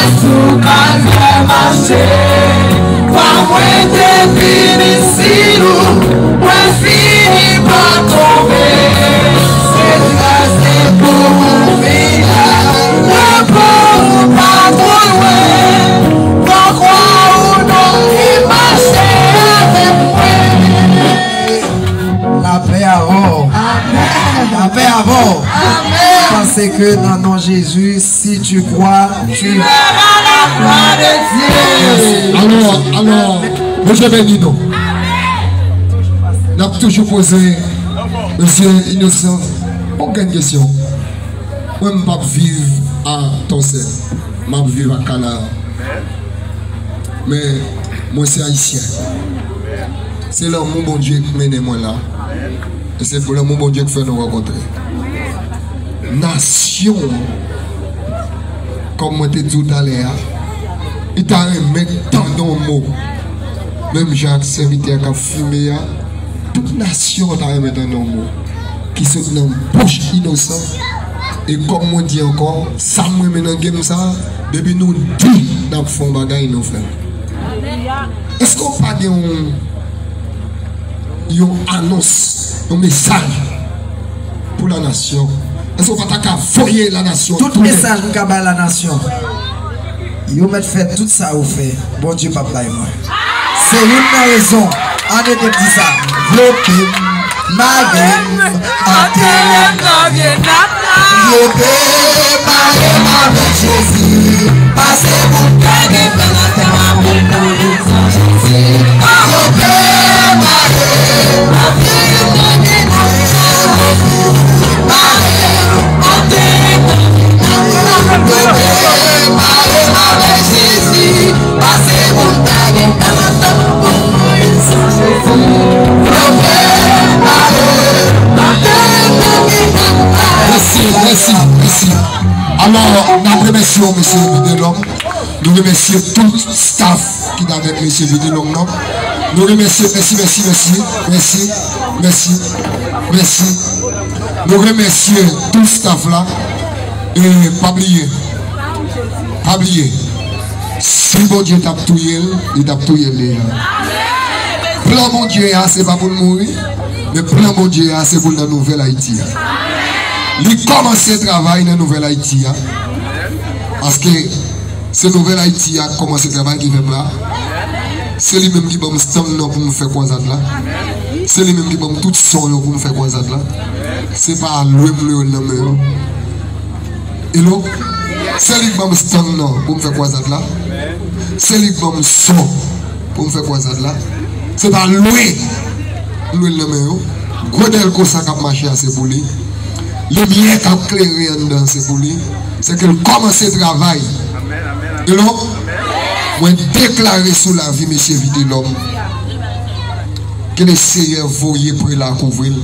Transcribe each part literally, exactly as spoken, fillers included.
Sou kalvè mache, pa mwen te pi difisil, mwen fini pa tonbe. Se gras li pou ou vini, repo ou pa twò lwen. Pran kwa ou non, li mache avèk mwen. Lapè avè w. Lapè avè w. Paske nan non Jezi, si tu crois, tu... Alò, alò, Bondye beni nou. N ap toujou poze mesye Inosan yon grenn kesyon. Mwen, m p ap viv a Tòsè. M ap viv a Kanaan. Men, mwen se ayisyen. Se lanmou Bondye k mennen mwen la. E se pou lanmou Bondye k fè nou rankontre. Nasyon, kòm mwen te di w talè a, li ta renmen tande yon mo. Menm jan ak sèvitè k ap fimen an, tout nasyon an ta renmen tande yon mo ki sot nan bouch Inosan. E kòm mwen di ankò, sa m renmen nan game sa, depi nou di n ap fè yon bagay, nou fè l. Èske w pa gen yon, yon anons, yon mesaj pou lanasyon? Èske w pa ta ka voye lanasyon? Tout mesaj m ka bay lanasyon, yo mèt fè tout sa yo fè, Bondye p ap bay mwen. Se youn nan rezon, ann ede m di sa. Vlope m, mare m, antere m nan vye nat la. Vlope m, mare m avèk Jezi. Pase pou m gade fè nan tè m a pou m mouri san Jezi. Vlope m, mare m, antere m nan vye nat la. Vlope m, mare m, antere m nan vye nat la. Vlope m, mare m avèk Jezi. Pase pou m ta gen tan ansanm pou m mouri san Jezi. Vlope m, mare m, antere m nan vye nat la. Mèsi, mèsi, mèsi. Alò, n ap remèsye w, mesye Vitelhomme. Nou remèsye tout staff ki t avèk mesye Vitelhomme nan. Nou remèsye, mèsi, mèsi, mèsi, mèsi, mèsi, mèsi. Nou remèsye tout staff la. E pa bliye, pa bliye, si Bondye t ap touye l, li t ap touye l deja. Plan Bondye a, se pa pou l mouri, men plan Bondye a, se pou l nan nouvèl Ayiti a. Li kòmanse travay nan nouvèl Ayiti a. Paske se nouvèl Ayiti a k kòmanse travay ki fè m la. Se li menm ki ban m stand nan pou m fè kwazad la. Se li menm ki ban m tout son yo pou m fè kwazad la. Se pa lwe m lwe yo nan men yo. Hello? Se li k ban m stand nan pou m fè kwazad la. Se li k ban m son pou m fè kwazad la. Se pa lwe m lwe l nan men yo. Gwo dèlko sa k ap mache a, se pou li. Limyè k ap klere anndan, se pou li. Se ke l kòmanse travay. Hello? Mwen deklare sou lavi mesye Vitelhomme, ke Lesenyè voye prela kouvri l.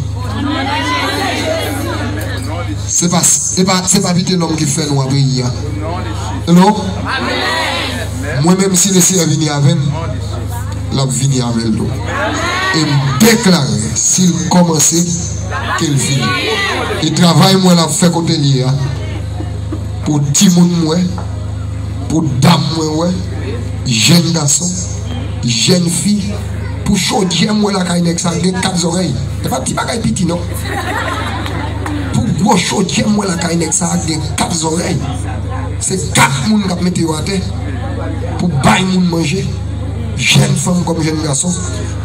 Se pa, se pa, se pa Vitelhomme ki fè nou an peyi a. Hello? Mwen menm, si Lesenyè vini avè m, l ap vini avè l tou. E m deklare, si l kòmanse, ke l fini. E travay mwen l ap fè kote l ye a, pou timoun mwen, pou dam mwen wè, jèn gason, jèn fi, pou chodyè m wè lakay nèg sa gen kat zòrèy. E pa ti bagay piti non. Pou gwo chodyè m wè lakay nèg sa gen kat zòrèy. Se kat moun k ap mete yo atè pou bay moun manje. Jèn fanm kòm jèn gason,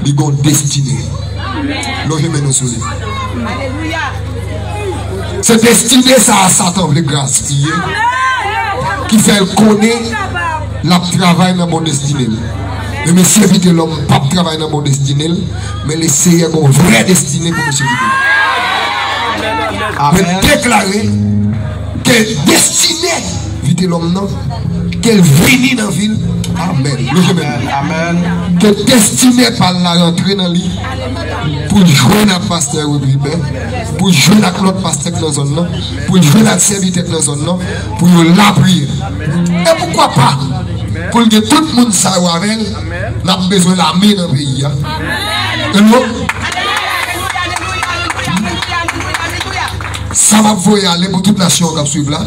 li gon destine. Lonje men nou sou li. Se destine sa a Satan vle gaspiye, ki fè l konnen l ap travay nan bon destine l. Men mesye Vitelhomme p ap travay nan bon destine l, men Lesenyè gon vrè destine pou mesye Vitelhomme. Mwen deklare ke destine Vitelhomme nan, ke l vini nan vi l. Amèn. Lonje men nou. Ke destine pa l la rantre nan li, pou l jwenn ak pastè Ruben, pou l jwenn ak lòt pastè k nan zòn nan, pou l jwenn ak sèvitè k nan zòn nan, pou yo lapriyè. E poukwa pa, pou l gen tout moun sa yo avè l, n ap bezwen lame nan peyi a. Hello? Sa m ap voye ale pou tout nasyon an k ap swiv la.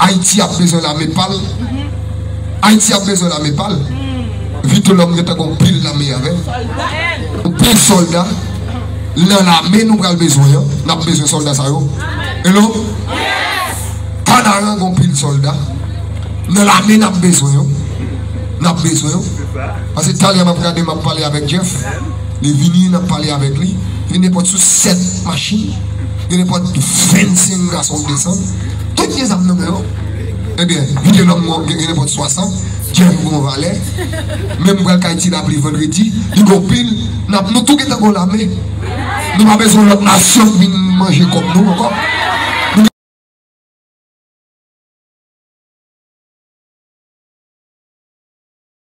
Ayiti ap bezwen lame pa l. Ayiti ap bezwen lame pa l. Vitelhomme gentan gen yon pil lame avè l. Yon pil sòlda. Nan lame nou pral bezwen an, n ap bezwen sòlda sa yo. Hello? Kanaran gen yon pil sòlda. Nan lame n ap bezwen yo. N ap bezwen yo. Paske talè m ap gade, m ap pale avèk Jeff. Li vini, n ap pale avèk li. Li nenpòt sou sèt machin. Li nenpòt vennsenk gason k desann. Tout gen zam nan men yo. Ebyen, Vitelhomme gen, gen nenpòt swasant. Jeff gen yon valè. Menm pral kay Ti Lapli vandredi. Li gen pil. N ap, nou tou gentan gen lame. Nou pa bezwen lòt nasyon k vin manje kòb nou ankò.